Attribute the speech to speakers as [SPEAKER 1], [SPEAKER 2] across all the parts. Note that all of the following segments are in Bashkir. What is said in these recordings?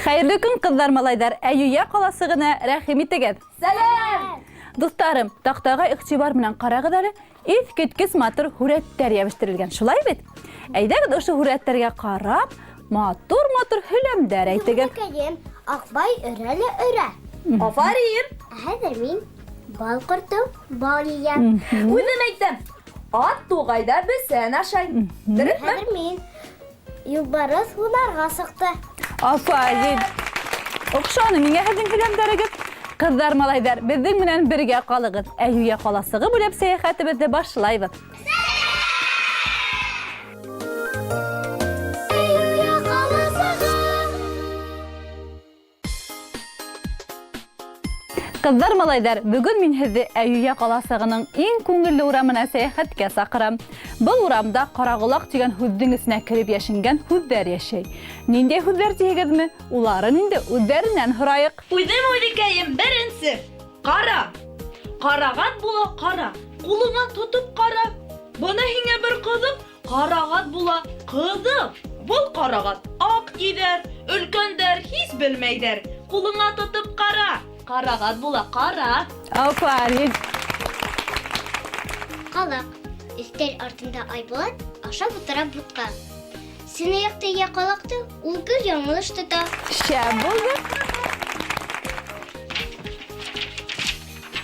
[SPEAKER 1] Хәйерле көн, ҡыҙҙар, малайҙар! Әйүйә ҡаласығына рәхим итегеҙ!
[SPEAKER 2] Сәләм!
[SPEAKER 1] Дуҫтарым, таҡтаға иғтибар менән ҡарағыҙ әле, иҫ киткес матур һүрәттәр йәбештерелгән, шулай бит? Әйҙәгеҙ ошо һүрәттәргә ҡарап, матур-матур һөйләмдәр әйтегеҙ.
[SPEAKER 3] Йүгерекәйем, Аҡбай өрә лә өрә.
[SPEAKER 2] Афарин!
[SPEAKER 3] Ә хәҙер мин бал ҡорто, бал йыям.
[SPEAKER 2] Үҙем әйтәм, ат туғайҙа бесән ашай. Дөрөҫмө?
[SPEAKER 3] Хәҙер мин юлбарыҫ һунарға сыҡты.
[SPEAKER 1] Афарин! Оҡшаны миңә һеҙҙең һөйләмдәрегеҙ. Ҡыҙҙар, малайҙар, беҙҙең менән бергә ҡалығыҙ. Әйүйә ҡаласығы буйлап сәйәхәтебеҙҙе башлайбыҙ. Ҡыҙҙар, малайҙар, бөгөн мин һеҙҙе Әйүйә ҡаласығының иң күңелле урамына сәйәхәткә саҡырам. Был урамда ҡарағолаҡ тигән һүҙҙең эсенә кереп йәшенгән һүҙҙәр йәшәй. Ниндәй һүҙҙәр тиһегеҙме? Уларын инде үҙҙәренән һорайыҡ.
[SPEAKER 2] Үҙем үҙекәйем беренсе. Ҡара! Ҡарағат була ҡара, ҡулыңа тотоп ҡара. Бына һиңә бер ҡыҙыҡ, ҡарағат була ҡыҙыҡ. Был ҡарағат аҡ тиҙәр, өлкәндәр һис белмәйҙәр. Ҡулыңа тотоп ҡара, ҡарағат була ҡара.
[SPEAKER 1] Афарин!
[SPEAKER 3] Ҡалаҡ. Өҫтәл артында Айбулат ашап утыра бутҡа. Сынаяҡты йә ҡалаҡты ул гел яңылыш тота.
[SPEAKER 1] Шәп булды!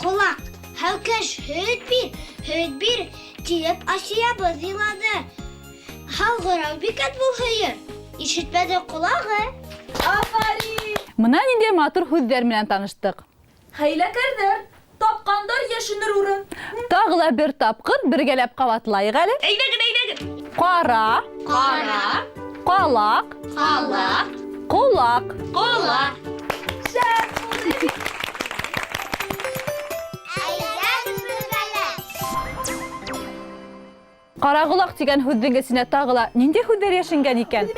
[SPEAKER 3] Ҡолаҡ. Һәүкәш, һөт бир, һөт бир, тиеп Асиябыҙ иланы. Һалғырау бикәт был һыйыр. Ишетмәне ҡолағы.
[SPEAKER 2] Афарин!
[SPEAKER 1] Бына ниндәй матур һүҙҙәр менән таныштыҡ.
[SPEAKER 2] Хәйләкәрҙәр, тапҡандар йәшенер урын.
[SPEAKER 1] Тағы ла бер тапҡыр бергәләп ҡабатлайыҡ әле.
[SPEAKER 2] Әйҙәгеҙ, әйҙәгеҙ.
[SPEAKER 1] Ҡара,
[SPEAKER 2] Ҡара,
[SPEAKER 1] ҡалаҡ,
[SPEAKER 2] ҡалаҡ,
[SPEAKER 1] ҡолаҡ.
[SPEAKER 2] ҡолаҡ. Шәп булды.
[SPEAKER 3] Әйҙәгеҙ бергәләп.
[SPEAKER 1] Ҡарағолаҡ тигән һүҙҙең эсенә тағы ла ниндәй һүҙҙәр йәшенгән икән?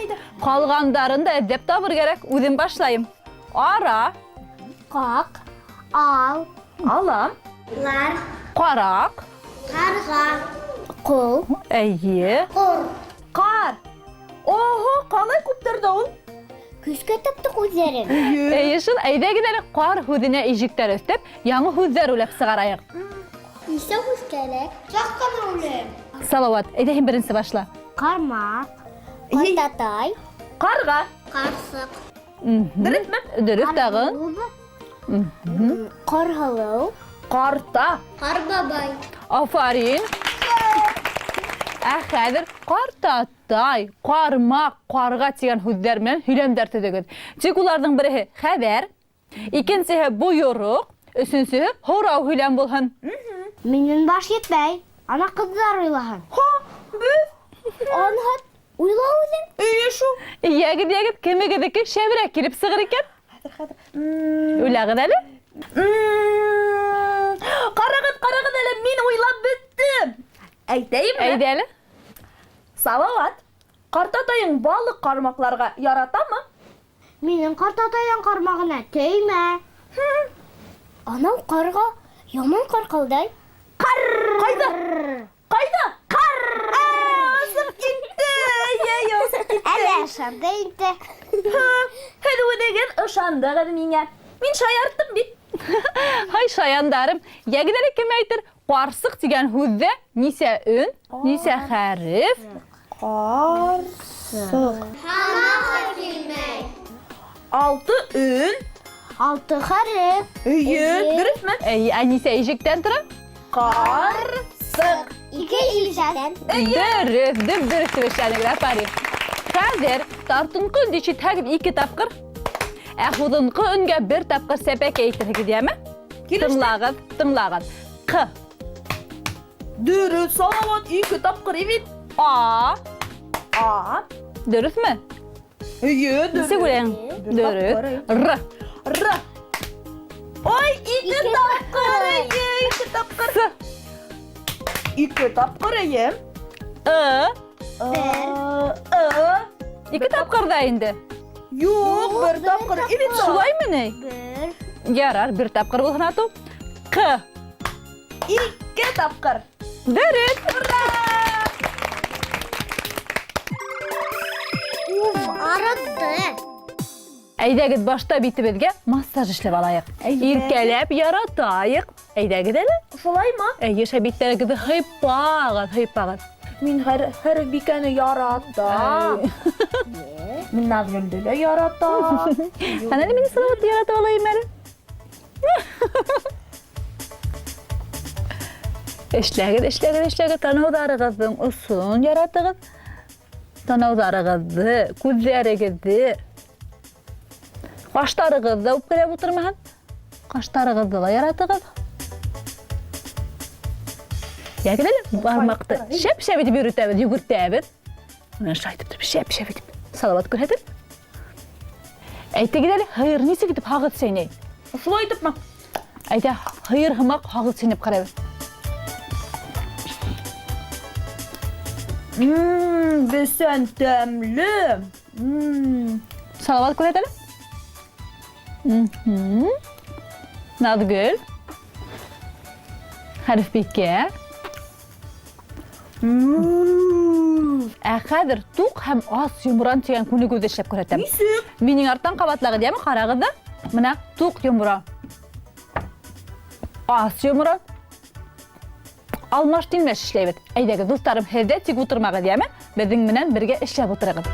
[SPEAKER 1] Ҡалғандарын да эҙләп табыр кәрәк, үҙем башлайым. Ара,
[SPEAKER 3] Ҡаҡ, ал,
[SPEAKER 2] Алам.
[SPEAKER 3] лар,
[SPEAKER 1] ҡараҡ,
[SPEAKER 3] ҡарға, ҡол,
[SPEAKER 1] әйе,
[SPEAKER 3] ҡор.
[SPEAKER 2] Ҡар. Оһо, ҡалай күптәрҙә ул?
[SPEAKER 3] Көскә таптыҡ үҙҙәрен.
[SPEAKER 1] Әйе шул, әйҙәгеҙ әле ҡар һүҙенә ижектәр өҫтәп, яңы һүҙҙәр уйлап сығарайыҡ.
[SPEAKER 3] Нисә һүҙ кәрәк? Саҡ ҡына уйлайым.
[SPEAKER 1] Салауат, әйҙә һин беренсе башла.
[SPEAKER 3] Ҡармаҡ, ҡартатай,
[SPEAKER 2] Ҡарға.
[SPEAKER 3] ҡарсыҡ,
[SPEAKER 2] Дөрөҫмө?
[SPEAKER 1] Дөрөҫ тағын.
[SPEAKER 3] Ҡарһылыу,
[SPEAKER 2] Ҡарта.
[SPEAKER 3] ҡарбабай.
[SPEAKER 1] Афарин. Ә хәҙер ҡартатай, ҡармаҡ, ҡарға тигән һүҙҙәр менән һөйләмдәр төҙөгөҙ. Тик уларҙың береһе хәбәр, икенсеһе бойороҡ, өсөнсөһө һорау һөйләм булһын.
[SPEAKER 3] Минең баш етмәй, ана ҡыҙҙар уйлаһын.
[SPEAKER 2] Һа, беҙ.
[SPEAKER 3] Анһат, уйла үҙең.
[SPEAKER 2] Эйе шул.
[SPEAKER 1] Йәгеҙ, йәгеҙ, кемегеҙҙеке шәберәк килеп сығыр икән?
[SPEAKER 2] Хәҙер, хәҙер.
[SPEAKER 1] Уйлағыҙ әле.
[SPEAKER 2] Ҡарағыҙ, ҡарағыҙ әле, мин уйлап бөттөм. Әйтәйемме?
[SPEAKER 1] Әйҙә әле.
[SPEAKER 2] Салауат, ҡартатайың балыҡ ҡармаҡларға яратамы?
[SPEAKER 3] Минең ҡартатайҙың ҡармағына теймә. Анау ҡарға яман ҡарҡылдай.
[SPEAKER 2] Ҡар! Ҡайҙа? Ҡайҙа? Ҡар! Осоп китте! Йәй, осоп китте.
[SPEAKER 3] Әле ышанды инде.
[SPEAKER 2] Һеҙ үҙегеҙ ышандығыҙ миңә. Мин шаярттым бит.
[SPEAKER 1] Һай, шаяндарым. Йәгеҙ әле, кем әйтер? Ҡарсыҡ тигән һүҙҙә нисә өн, нисә хәреф?
[SPEAKER 2] Ҡарсыҡ.
[SPEAKER 3] Һанағы килмәй.
[SPEAKER 2] Алты өн.
[SPEAKER 3] Алты хәреф.
[SPEAKER 2] Эйе, дөрөҫмө?
[SPEAKER 1] Эйе, ә нисә ижектән тора?
[SPEAKER 2] Ҡарсыҡ.
[SPEAKER 3] Ике ижектән.
[SPEAKER 1] Дөрөҫ, дөп дөрөҫ тип эшләнегеҙ, афарин. Хәҙер тартынҡы өндө ишетһәгеҙ ике тапҡыр, ә һуҙынҡы өнгә бер тапҡыр сәпәкәй әйтерһегеҙ, йәме?
[SPEAKER 2] Килеште.
[SPEAKER 1] Тыңлағыҙ, тыңлағыҙ. Ҡ.
[SPEAKER 2] Дөрөҫ, Салауат, ике тапҡыр бит.
[SPEAKER 1] А.
[SPEAKER 2] А.
[SPEAKER 1] Дөрөҫмө?
[SPEAKER 2] Эйе, дөрөҫ.
[SPEAKER 1] Нисек уйлайһың?
[SPEAKER 2] Бер
[SPEAKER 1] Дөрөҫ.
[SPEAKER 2] тапҡыр,
[SPEAKER 1] Р.
[SPEAKER 2] Р. Ой, ике тапҡыр, эйе, ике тапҡыр.
[SPEAKER 1] С.
[SPEAKER 2] Ике тапҡыр, эйе.
[SPEAKER 1] Ы.
[SPEAKER 2] Бер. Ы.
[SPEAKER 1] Ике тапҡыр ҙа инде.
[SPEAKER 2] Юҡ, бер тапҡыр. Или
[SPEAKER 1] Шулаймы ни?
[SPEAKER 3] Бер.
[SPEAKER 1] Ярар, бер тапҡыр булһын атыу. Ҡ.
[SPEAKER 2] Ике тапҡыр.
[SPEAKER 1] Дөрөҫ.
[SPEAKER 2] Ура!
[SPEAKER 3] Уф, арытты.
[SPEAKER 1] Әйҙәгеҙ башта битебеҙгә массаж эшләп алайыҡ. Иркәләп яратайыҡ. Әйҙәгеҙ әле.
[SPEAKER 2] Шулаймы?
[SPEAKER 1] Эйе, шәй биттәрегеҙҙе һыйпағыҙ, һыйпағыҙ.
[SPEAKER 2] Мин Хәрбикәне яратам. Мин Наҙгөлдө лә яратам.
[SPEAKER 1] Ҡана әле мин Салауатты яратып алайым әле. Эшләгеҙ, эшләгеҙ, эшләгеҙ. Танауҙарығыҙҙың осон яратығыҙ. Танауҙарығыҙҙы, күҙҙәрегеҙҙе, ҡаштарығыҙ ҙа үпкәләп ултырмаһын. Ҡаштарығыҙҙы ла яратығыҙ. Йәгеҙ әле, бармаҡты шәп-шәп итеп йөрөтәбеҙ, йүгертәбеҙ. Менә шулай итеп тороп, шәп-шәп итеп. Салауат күрһәтеп. Әйтегеҙ әле, һыйыр нисек итеп һағыҙ сәйнәй?
[SPEAKER 2] Шулай итепме?
[SPEAKER 1] Әйҙә, һыйыр һымаҡ һағыҙ сәйнәп ҡарайбыҙ.
[SPEAKER 2] Бесән тәмле.
[SPEAKER 1] Салауат күрһәт әле. Наҙгөл. Хәрефбикә. Ә хәҙер туҡ һәм ас йомран тигән күнегеүҙе эшләп күрһәтәм.
[SPEAKER 2] Нисек?
[SPEAKER 1] Минең арттан ҡабатлағыҙ, йәме, ҡарағыҙ ҙа. Бына туҡ йомран. Ас йомран. Алмаш тилмәш эшләйбеҙ. Әйҙәгеҙ, дуҫтарым, һеҙ ҙә тик ултырмағыҙ, йәме? Беҙҙең менән бергә эшләп ултырығыҙ.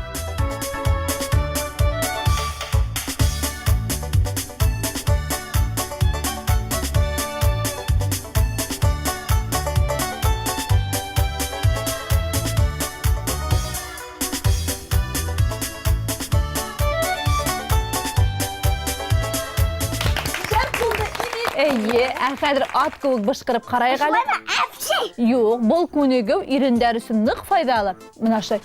[SPEAKER 1] Эйе, ә хәҙер ат кеүек бышҡырып ҡарайыҡ әле.
[SPEAKER 3] Шулаймы? Әпшей!
[SPEAKER 1] Юҡ, был күнегеү ирендәр өсөн ныҡ файҙалы. Бына шулай.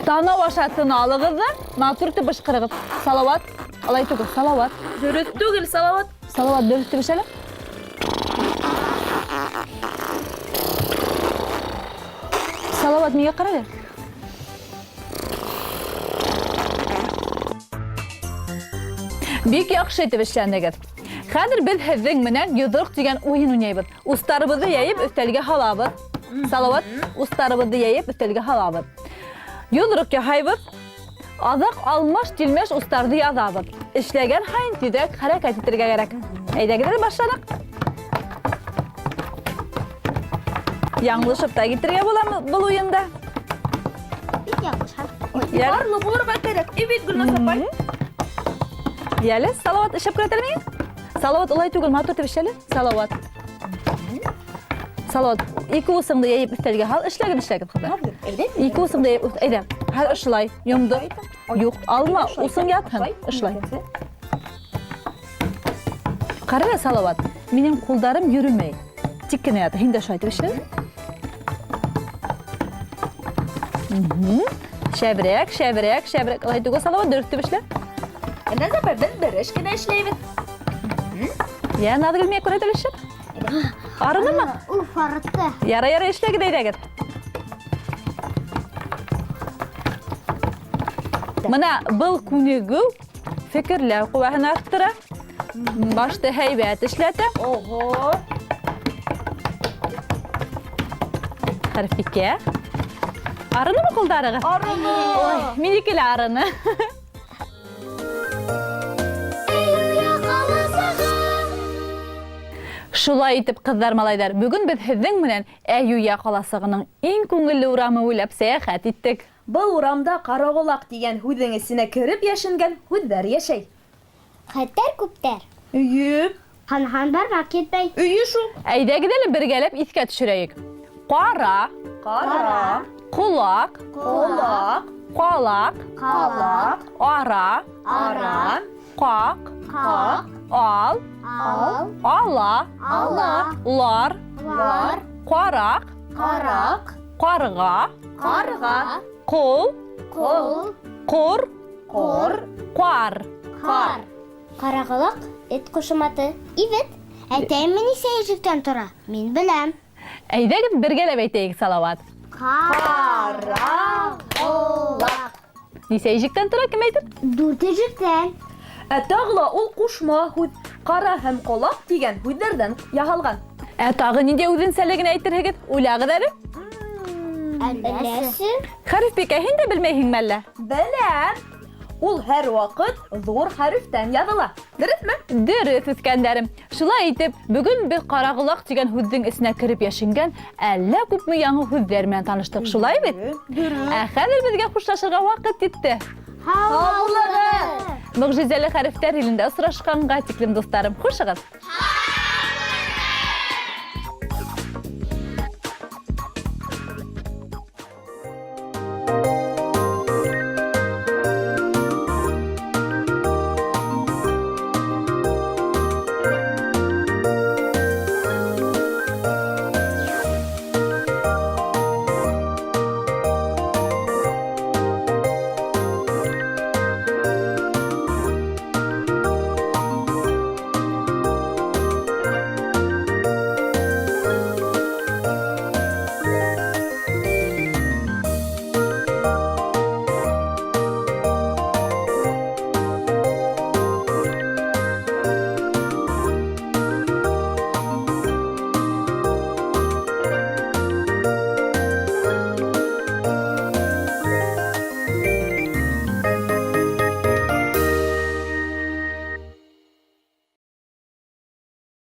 [SPEAKER 1] Танау аша тын алығыҙ ҙа, матур итеп бышҡырығыҙ. Салауат, алай түгел, Салауат.
[SPEAKER 2] Дөрөҫ түгел, Салауат.
[SPEAKER 1] Салауат, дөрөҫ түгел әле. Салауат, миңә ҡара әле. Бик яҡшы итеп эшләнегеҙ. Хәҙер беҙ һеҙҙең менән йоҙроҡ тигән уйын уйнайбыҙ. Устарыбыҙҙы йәйеп өҫтәлгә һалабыҙ. Салауат, устарыбыҙҙы йәйеп өҫтәлгә һалабыҙ. Йоҙроҡ яһайбыҙ. Аҙаҡ алмаш-тилмәш устарҙы яҙабыҙ. Эшләгән һайын тиҙерәк хәрәкәт итергә кәрәк. Әйҙәгеҙ әле башланыҡ. Яңылышып та китергә буламы был уйында?
[SPEAKER 3] Бик яңылышам.
[SPEAKER 2] Барлы булырға кәрәк. Эйбит, Гөлназ апай.
[SPEAKER 1] Йәле, Салауат, эшләп күрһәтәле миңә. Салауат, улай түгел, матур итеп эшләле. Салауат. Салауат, ике усыңды йәйеп өҫтәлгә һал. Эшләгеҙ, эшләгеҙ, ҡыҙҙар. Ике усыңды йәйеп өҫ-, әйҙә, хәҙер ошолай, йомдо. Юҡ, алма, усың ятһын. Ошолай. Ҡара әле, Салауат, минең ҡулдарым йөрөмәй. Тик кенә ята. Һин дә шулай итеп эшлә. Шәберәк, шәберәк, шәберәк. Улай түгел, Салауат, дөрөҫ итеп эшлә.
[SPEAKER 2] Гөлназ апай, беҙ бер эш кенә эшләйбеҙ.
[SPEAKER 1] Йә, Наҙгөл, миңә күрһәт әле эшләп. Арынымы?
[SPEAKER 3] Уф, арытты.
[SPEAKER 1] Ярай, ярай, эшләгеҙ, әйҙәгеҙ. Бына был күнегеү фекерләү ҡеүәһен арттыра. Башты һәйбәт эшләтә.
[SPEAKER 2] Ого!
[SPEAKER 1] Хәрефбикә. Арынымы ҡулдарығыҙ?
[SPEAKER 2] Арыны!
[SPEAKER 1] Ой, минеке лә арыны. Шулай итеп, ҡыҙҙар, малайҙар, бөгөн беҙ һеҙҙең менән Әйүйә ҡаласығының иң күңелле урамы буйлап сәйәхәт иттек.
[SPEAKER 2] Был урамда Ҡарағолаҡ тигән һүҙҙең эсенә кереп йәшенгән һүҙҙәр йәшәй.
[SPEAKER 3] Хәтәр күптәр.
[SPEAKER 2] Эйе.
[SPEAKER 3] Хан-хан бармаҡ етмәй.
[SPEAKER 2] Эйе шул.
[SPEAKER 1] Әйҙәгеҙ әле бергәләп иҫкә төшөрәйек. Ҡара.
[SPEAKER 2] Ҡара.
[SPEAKER 1] Ҡолаҡ.
[SPEAKER 2] Ҡолаҡ.
[SPEAKER 1] Ҡалаҡ.
[SPEAKER 2] Ҡалаҡ.
[SPEAKER 1] Ара.
[SPEAKER 2] Ара.
[SPEAKER 1] Ҡаҡ.
[SPEAKER 3] Ҡаҡ.
[SPEAKER 1] Ал.
[SPEAKER 3] Ал.
[SPEAKER 1] Ала.
[SPEAKER 3] Ала.
[SPEAKER 1] Лар.
[SPEAKER 3] Лар.
[SPEAKER 1] Ҡараҡ.
[SPEAKER 3] Ҡараҡ.
[SPEAKER 1] Ҡарға.
[SPEAKER 2] Ҡарға.
[SPEAKER 1] Ҡол.
[SPEAKER 3] Ҡол.
[SPEAKER 1] Ҡор.
[SPEAKER 2] Ҡор.
[SPEAKER 1] Ҡар.
[SPEAKER 3] Ҡар. Ҡарағолаҡ эт ҡушаматы. Ивет. Әйтәйемме нисә ижектән тора? Мин беләм.
[SPEAKER 1] Әйҙәгеҙ бергәләп әйтәйек, Салауат.
[SPEAKER 3] Ҡарағолаҡ.
[SPEAKER 1] Нисә ижектән тора, кем әйтер?
[SPEAKER 3] 4 ижектән.
[SPEAKER 2] Ә тағы ла ул ҡушма һүҙ. Ҡара һәм ҡолаҡ тигән һүҙҙәрҙән яһалған.
[SPEAKER 1] Ә тағы ниндәй үҙенсәлеген әйтерһегеҙ? Уйлағыҙ әле.
[SPEAKER 3] Әлләсе?
[SPEAKER 1] Хәрефбикә, һин дә белмәйһеңме әллә?
[SPEAKER 2] Беләм. Ул һәр ваҡыт ҙур хәрефтән яҙыла. Дөрөҫмө?
[SPEAKER 1] Дөрөҫ, үҫкәндәрем. Шулай итеп, бөгөн беҙ ҡарағолаҡ тигән һүҙҙең эсенә кереп йәшенгән әллә күпме яңы һүҙҙәр менән таныштыҡ, шулай бит?
[SPEAKER 2] Дөрөҫ.
[SPEAKER 1] Ә хәҙер беҙгә хушлашырға ваҡыт етте.
[SPEAKER 3] Һау булығыҙ!
[SPEAKER 1] Мөғжизәле хәрефтәр илендә осрашҡанға тиклем, дуҫтарым, хушығыҙ!
[SPEAKER 3] Һау!